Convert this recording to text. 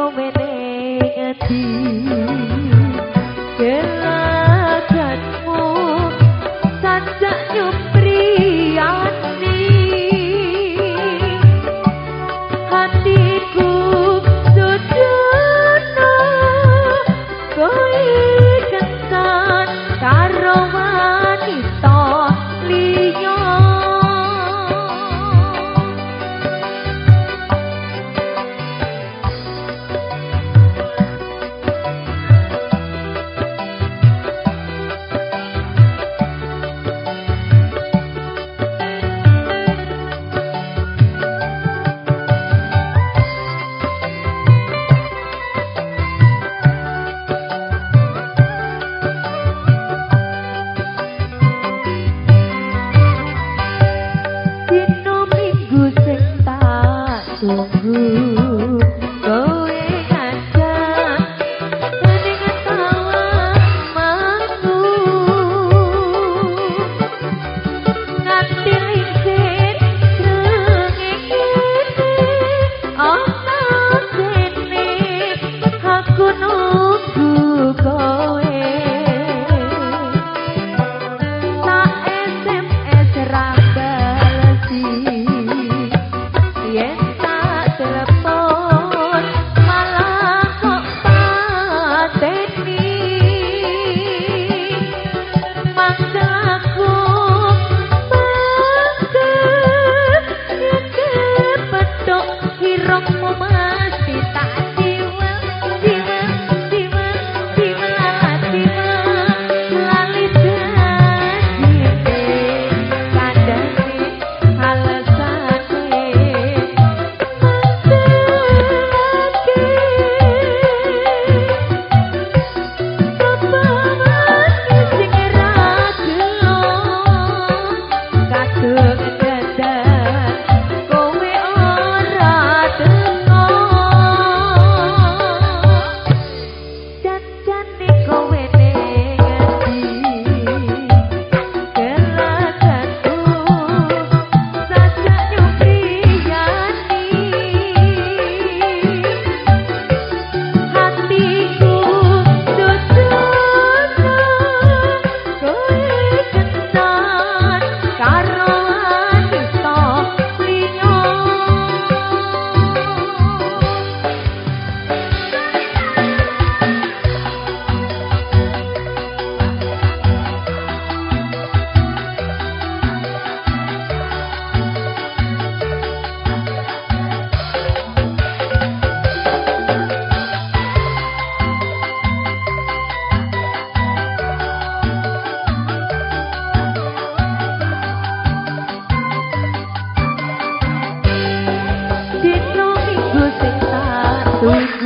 Kowe ning ngendi? Gelagatmu sajak nyupriyani, hatiku sudono kowe kencan karo wanita liya. Dino Minggu sing tak tunggu, kowe ngajak ning Tawangmangu, nganti lingsir srengenge ana kene aku nunggu kowe. Tak SMS ra balesi, yen tak telepon malah kok pateni. Mangkel aku mangkel kepethuk irungmu mesti tak diwel diwel diwel diwel ala diwel lali janjine kandhane alesane mangkelake sapa wani sing ra gelo kadung dadan kowe ora teko. Janjane kowe ning ngendi? Gelagatku sajak nyupriyani, hatiku sudono kowe kencan karo wanita liya. Dino Minggu sing tak tunggu.